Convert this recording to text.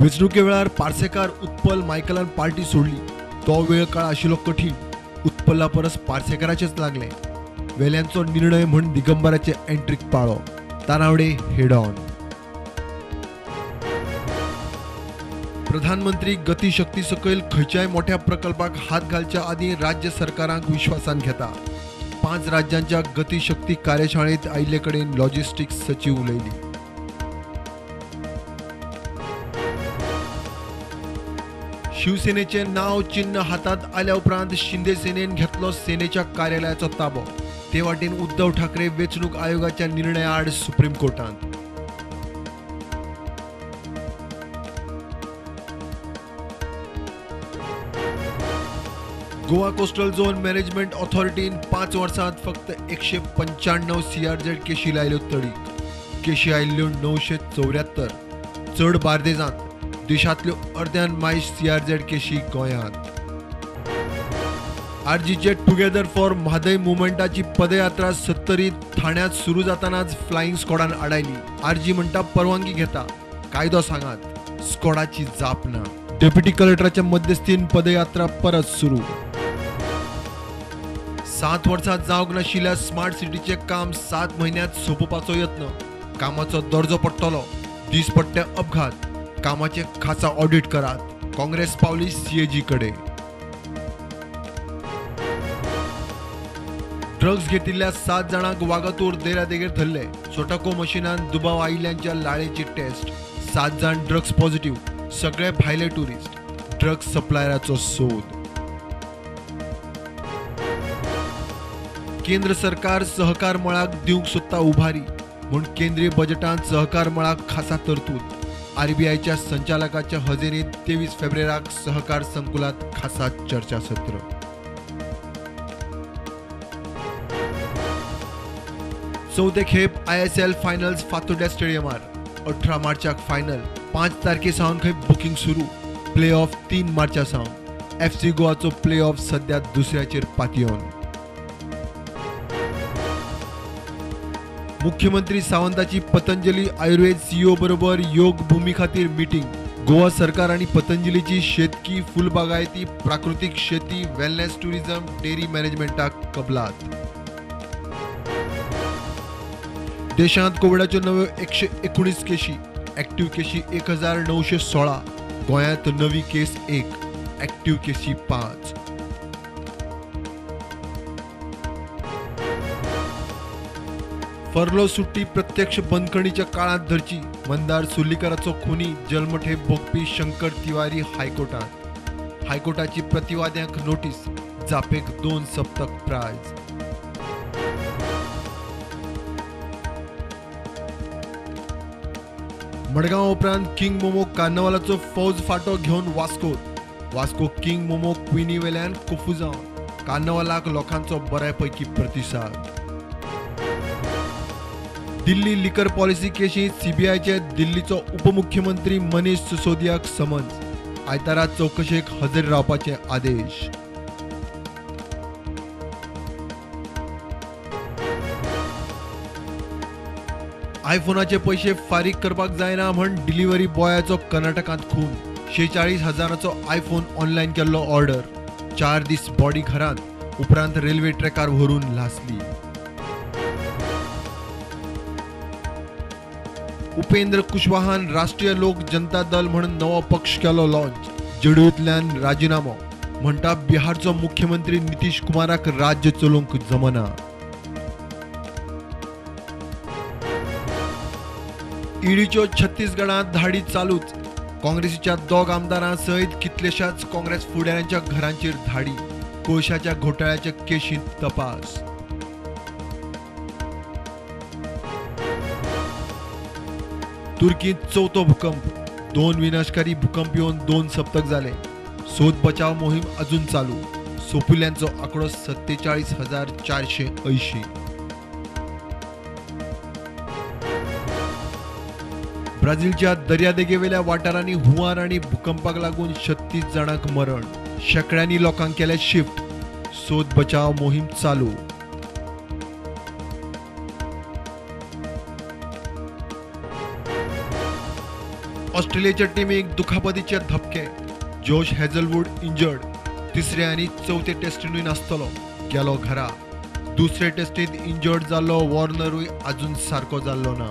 वेंचणुके वेळार पार्सेकार उत्पल मायकलान पार्टी सोडली. तो वेळ काळ आशिल्लो कठीण. उत्पल्ला परस पार्सेकाराचेच लागले. वेल्यांचो निर्णय म्हूण दिगंबराचे एंट्रीक पाळो. Tanavade head on. प्रधानमंत्री गतीशक्ती सकयल खंयच्याय मोठ्या प्रकल्पाक हात घालच्या आदीं राज्य सरकारांक विश्वासान घेता. 5 राज्यांच्या गतीशक्ती कार्यशाळेत आयिल्ले कडेन लॉजिस्टिक्स सचीव उलयली. शिवसेनेचे नाव चिन्ह हातात आल्या उपरांत शिंदे सेनेन घेतलो सेनेच्या कार्यालयाचो ताबो. ते वाटेन उद्धव ठाकरे वेंचणूक आयोगाच्या निर्णयाआड सुप्रीम कोर्टांत. गोवा कोस्टल झोन मॅनेजमेंट ऑथॉरिटीन 5 वर्सांत फक्त 195 सीआरझेड केशी लायल्यो तडीक. केशी आयिल्ल्यो 974. चड बार्देजांत. देशांतल्यो अर्द्यान मायज सीआरझेड केशी गोंयांत. आरजीचे टुगेदर फॉर म्हादय मुवमेंटाची पदयात्रा सत्तरी ठाण्यांत सुरू जातानाच फ्लायिंग स्क्वॉडान आडायली. आरजी म्हणटा परवानगी घेता, कायदो सांगात. स्क्वॉडाची जाप ना. डेप्युटी कलेक्टराच्या मध्यस्थीन पदयात्रा परत सुरू. 7 वर्सां जावंक नाशिल्ल्या स्मार्ट सिटीचें काम 7 म्हयन्यांत सोंपोवपाचो यत्न. कामाचो दर्जो पडटलो. दीसपट्टे अपघात. कामाचे खासा ऑडिट करात. काँग्रेस पावली सीएजी कडे. ड्रग्ज घेतिल्ल्या 7 जाणांक वागातूर दर्यादेगेर धरले. सोटाको मशिनान दुबाव आयिल्ल्यांच्या लाळेची टेस्ट. 7 जाण ड्रग्ज पॉझिटिव्ह. सगळे भायले टुरिस्ट. ड्रग्ज सप्लायराचो सोद. केंद्र सरकार सहकार मळाक दिवंक सोदता उभारी म्हूण केंद्रीय बजेटांत सहकार मळाक खासा तरतूद. आरबीआयच्या संचालकाच्या हजेरीत 23 फेब्रुवारीक सहकार संकुलात खासा चर्चासत्र. चवथे खेप ISL finals Fatorda स्टेडियमार. 18 मार्चाक फायनल. 5 तारखे सावन खंय बुकींग सुरू. प्ले ऑफ 3 मार्चा सावन. एफसी गोवाचो प्ले ऑफ सध्या दुसऱ्याचेर पातयेवन. मुख्यमंत्री सावंताची पतंजली आयुर्वेद सीईओ बरोबर योग भूमी खातीर मिटींग. गोवा सरकार आनी पतंजलीची शेतकी, फुलबागायती, प्राकृतीक शेती, वेलनेस टुरिझम, डेअरी मॅनेजमेंटाक कबलात. देशांत कोविडाच्यो नव्यो 119 केशी. ऍक्टिव्ह केशी 1916. गोंयांत नवी केस 1, ऍक्टिव्ह केशी 5. फर्लो सुट्टी प्रत्यक्ष बंदखणीच्या काळांत धरची. मंदार सुर्लीकराचो खुनी जल्मठेप भोगपी शंकर तिवारी हायकोर्टांत. हायकोर्टाची प्रतिवाद्यांक नोटीस. जापेक 2 सप्तक प्रायज. मडगांव उपरांत किंग मोमो कार्नवालाचो फौज फाटो घेवन वास्को. वास्को किंग मोमो क्विनी वेल्यान कोफुजांव. कार्नवालाक लोकांचो बऱ्यापैकी प्रतिसाद. दिल्ली लिकर पॉलिसी केशींत सीबीआयचे दिल्लीचो उपमुख्यमंत्री मनीष सिसोदियाक समन्स. आयतारा चवकशेक हजर रावपाचे आदेश. आयफोनाचे पयशे फारीक करपाक जायना म्हण डिलिव्हरी बॉयाचो कर्नाटकांत खून. 46,000चो आयफोन ऑनलायन केल्लो ऑर्डर. 4 दीस बॉडी घरांत, उपरांत रेल्वे ट्रॅकार व्हरून लासली. उपेंद्र कुशवाहान राष्ट्रीय लोक जनता दल म्हणून नवो पक्ष केलो लॉन्च. जेडीयूंतल्यान राजिनामो. म्हणटा बिहारचो मुख्यमंत्री नितीश कुमाराक राज्य चलोवंक जमना. ईडीच्यो छत्तीसगडांत धाडी चालूच. काँग्रेसीच्या 2 आमदारां सयत कितलेशाच काँग्रेस फुडाऱ्यांच्या घरांचेर धाडी. कोळशाच्या घोटाळ्याच्या केशींत तपास. तुर्कीत चवथो भूकंप. 2 विनाशकारी भूकंप येवन 2 सप्तक जाले. सोद बचाव मोहीम अजून चालू. सोंपिल्ल्यांचो आंकडो 47,480. ब्राझीलच्या दर्यादेगेवेल्या वाठारांनी हुंवार आनी भूकंपाक लागून 36 जाणांक मरण. शेंकड्यांनी लोकांक केले शिफ्ट. सोद बचाव मोहीम चालू. ऑस्ट्रेलियेच्या टिमीक दुखापतीचे धपके. जोश हेझलवूड इंजर्ड, तिसरे आनी चवथे टेस्टीनूय नासतलो, गेलो घरा. दुसरे टेस्टीत इंजर्ड जाल्लो वॉर्नरूय अजून सारको जाल्लो ना.